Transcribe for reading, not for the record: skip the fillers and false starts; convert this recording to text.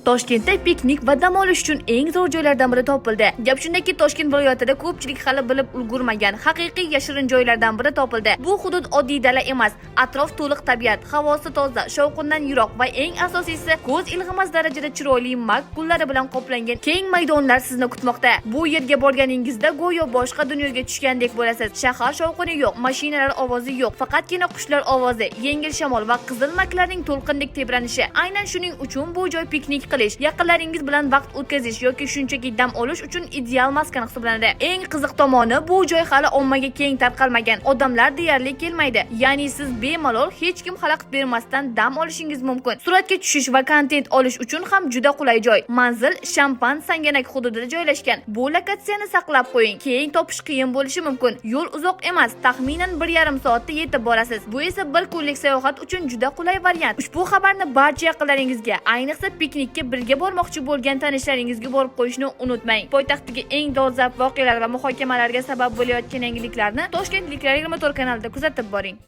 Toshkentda piknik va dam olish uchun eng zo'r joylardan biri topildi. Gap shundaki, Toshkent viloyatida ko'pchilik hali bilib ulgurmagan haqiqiy yashirin joylardan biri topildi. Bu hudud oddiy dala emas, atrof to'liq tabiat, havosi toza, shovqindan yiroq va eng asosiysi, ko'z ilg'amas darajada chiroyli mak gullari bilan qoplangan keng maydonlar sizni kutmoqda. Bu yerga borganingizda go'yo boshqa dunyoga tushgandek bo'lasiz. Shahar shovqini yo'q, mashinalar ovozi yo'q, faqatgina qushlar ovozi, yengil shamol va qizil maklarning to'lqindek tebranishi. Aynan shuning uchun bu joy piknik qilish, yaqinlaringiz bilan vaqt o'tkazish yoki shunchaki dam olish uchun ideal maskan hisoblanadi. Eng qiziq tomoni, bu joy hali ommaga keng tarqalmagan. Odamlar deyarli kelmaydi. Ya'ni siz bemalol, hech kim xalaqit bermasdan dam olishingiz mumkin. Suratga tushish va kontent olish uchun ham juda qulay joy. Manzil Shampan Sanganak hududida joylashgan. Bu lokatsiyani saqlab qo'ying. Keyin topish qiyin bo'lishi mumkin. Yo'l uzoq emas, taxminan 1,5 soatda yetib borasiz. Bu esa bir kunlik sayohat uchun juda qulay variant. Ushbu xabarni barcha yaqinlaringizga, ayniqsa piknikka birga bormoqchi bo'lgan tanishlaringizga borib qo'yishni unutmang. Poytaxtdagi eng dolzarb voqealar va muhokamalarga sabab bo'layotgan yangiliklarni Toshkentliklar 24 kanalida kuzatib boring.